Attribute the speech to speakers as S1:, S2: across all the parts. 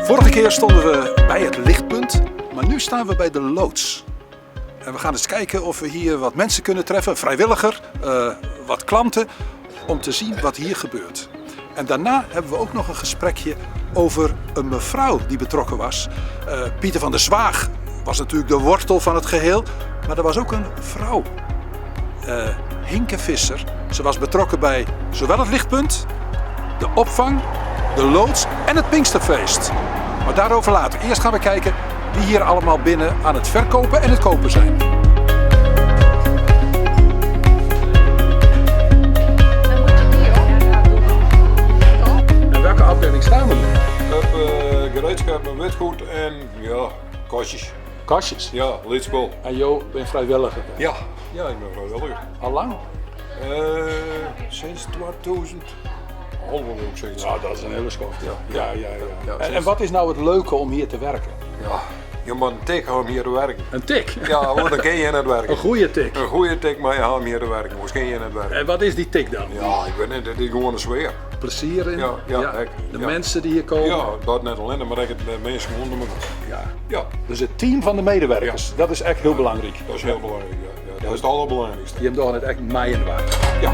S1: Vorige keer stonden we bij het lichtpunt, maar nu staan we bij de loods. En we gaan eens kijken of we hier wat mensen kunnen treffen, een vrijwilliger, eh, wat klanten, om te zien wat hier gebeurt. En daarna hebben we ook nog een gesprekje over een mevrouw die betrokken was. Eh, Pieter van der Zwaag was natuurlijk de wortel van het geheel, maar er was ook een vrouw. Uh, Hinke Visser. Ze was betrokken bij zowel het lichtpunt, de opvang, de loods en het Pinksterfeest. Maar daarover later. Eerst gaan we kijken wie hier allemaal binnen aan het verkopen en het kopen zijn. En welke afdeling staan we nu?
S2: Op uh, gereedschap en witgoed en ja, kastjes.
S1: Kastjes?
S2: Ja, lidspul.
S1: En Jo bent vrijwilliger?
S2: Ja, ja, ik ben vrijwilliger.
S1: Al lang?
S2: Uh, sinds 2000. Half wil ik zeggen.
S1: Nou, dat is een hele schoft.
S2: Ja,
S1: ja, ja. ja, ja. En, en, wat is nou het leuke om hier te werken?
S2: Ja, je moet een tik om hier te werken.
S1: Een tik?
S2: Ja, want dan kun je in het werken.
S1: Een goede tik?
S2: Een goede tik, maar je om hier te werken. Hoe kun je in het werken?
S1: En wat is die tik dan?
S2: Ja, ik weet niet, het is gewoon een sfeer.
S1: Plezier in?
S2: Ja, ja, ja.
S1: De mensen die hier komen?
S2: Ja, dat net alleen, maar ik het mensen onder me.
S1: Ja.
S2: ja.
S1: Dus het team van de medewerkers, dat is echt heel belangrijk.
S2: Dat is heel belangrijk, ja. ja. Dat is het allerbelangrijkste.
S1: Je hebt toch het echt meienwaar.
S2: Ja.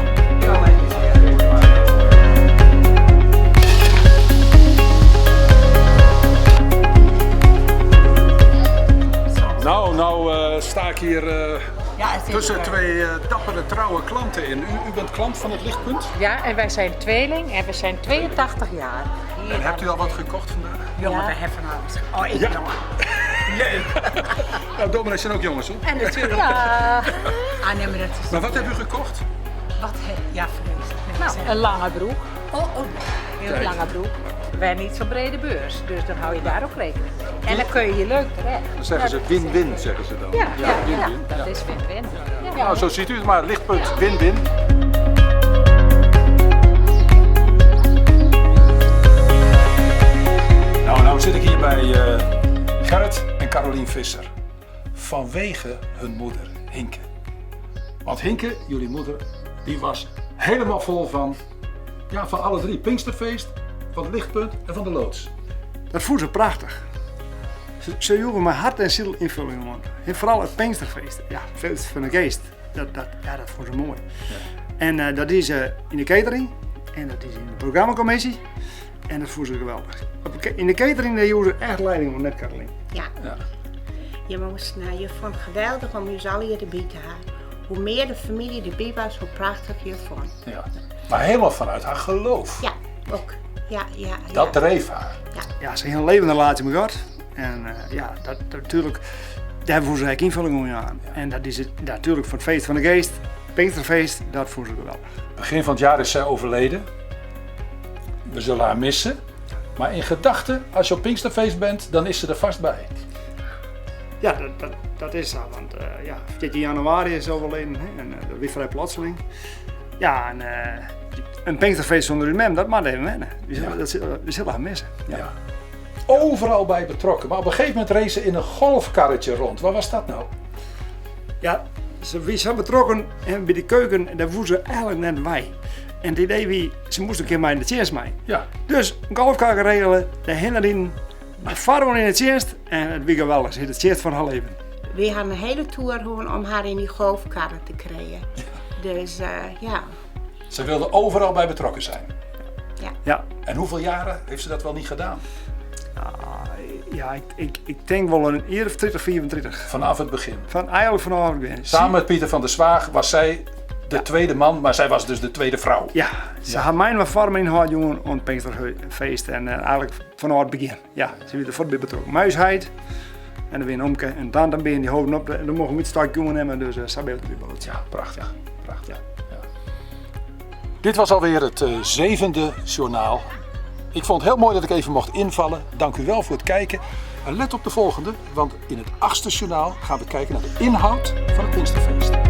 S1: Nou, nou uh, sta ik hier uh, ja, tussen twee uh, dappere trouwe klanten in. U, u, bent klant van het Lichtpunt?
S3: Ja, en wij zijn tweeling en we zijn 82 jaar.
S1: Hier en hebt u al wat gekocht vandaag?
S3: Jongen, ja. we hebben van alles. Oh, ik ja. jongen.
S1: Leuk. nou, dominees zijn ook jongens, hoor.
S3: En natuurlijk. Ja. Ah, nee, maar, dat is
S1: maar wat hebt u gekocht?
S3: Wat heb Ja, vreselijk. Nou, een lange broek. Oh, oh. Heel lange broek. Wij niet zo'n brede beurs, dus dan hou je daar ook rekening mee. En dan kun je je leuk terecht.
S1: Dan zeggen ze win-win, zeggen ze dan.
S3: Ja, ja, ja, ja dat is win-win.
S1: Ja. Nou, zo ziet u het maar. Lichtpunt, win-win. Nou, nou zit ik hier bij uh, Gerrit en Carolien Visser. Vanwege hun moeder, Hinke. Want Hinke, jullie moeder, die was helemaal vol van, ja, van alle drie. Pinksterfeest, van het lichtpunt en van de loods.
S4: Dat voelt ze prachtig. Ze, ze joegen mijn hart en ziel invulling man. En vooral het Pinksterfeest. Ja, het feest van de geest. Dat, dat, ja, dat vond ze mooi. Ja. En uh, dat is uh, in de catering en dat is in de programmacommissie. En dat voelt ze geweldig. In de catering daar joegen ze echt leiding van net Carolien.
S5: Ja. ja. Je, moest, nou, je vond het geweldig om je allen erbij te hebben. Hoe meer de familie erbij was, hoe prachtig je het vond.
S1: Ja. Maar helemaal vanuit haar geloof.
S5: Ja, ook. Ja, ja, ja.
S1: Dat dreef haar.
S5: Ja,
S4: ja ze heeft een levende relatie met God. En uh, ja, dat, dat, natuurlijk, daar voeren ze eigenlijk invulling aan. Ja. En dat is het, natuurlijk voor het feest van de geest, Pinksterfeest, dat voeren ze geweldig.
S1: Begin van het jaar is zij overleden. We zullen haar missen. Maar in gedachten, als je op Pinksterfeest bent, dan is ze er vast bij.
S4: Ja, dat, dat, dat is zo. Want uh, ja, 14 januari is overleden hè, en uh, dat weer vrij plotseling. Ja, en uh, een Pinksterfeest zonder uw mem, dat mag even wennen. We zullen, ja. dat, we zullen haar missen. Ja.
S1: ja. Overal bij betrokken. Maar op een gegeven moment reed ze in een golfkarretje rond. Waar was dat nou?
S4: Ja, ze was zo betrokken en bij de keuken, daar voelde ze eigenlijk net bij. En het idee wie, ze moest een keer maar in de chairs mee.
S1: Ja.
S4: Dus een golfkar regelen, de hindering, de farmen in het chairs en het wie geweldig. Ze het chairs van haar leven.
S5: We hadden een hele tour gewoon om haar in die golfkarren te krijgen. Dus uh, ja.
S1: Ze wilde overal bij betrokken zijn.
S5: Ja.
S4: ja.
S1: En hoeveel jaren heeft ze dat wel niet gedaan?
S4: Ja, ik, ik, ik denk wel een jaar of 30, 34.
S1: Vanaf het begin?
S4: Van, eigenlijk vanaf het begin.
S1: Samen met Pieter van der Zwaag was zij de ja. tweede man, maar zij was dus de tweede vrouw.
S4: Ja, ze ja. had mijn vorm in haar jongen om het Pinksterfeest en uh, eigenlijk vanaf het begin. Ja, ze werd er voorbij betrokken. Muisheid en dan weer een omke en dan dan ben je die houden op en dan mogen we het stuk jongen hebben, dus uh, zij ben je
S1: Ja, prachtig. prachtig. Ja. Ja. Dit was alweer het uh, zevende journaal. Ik vond het heel mooi dat ik even mocht invallen. Dank u wel voor het kijken. En let op de volgende, want in het achtste journaal gaan we kijken naar de inhoud van het Pinksterfeest.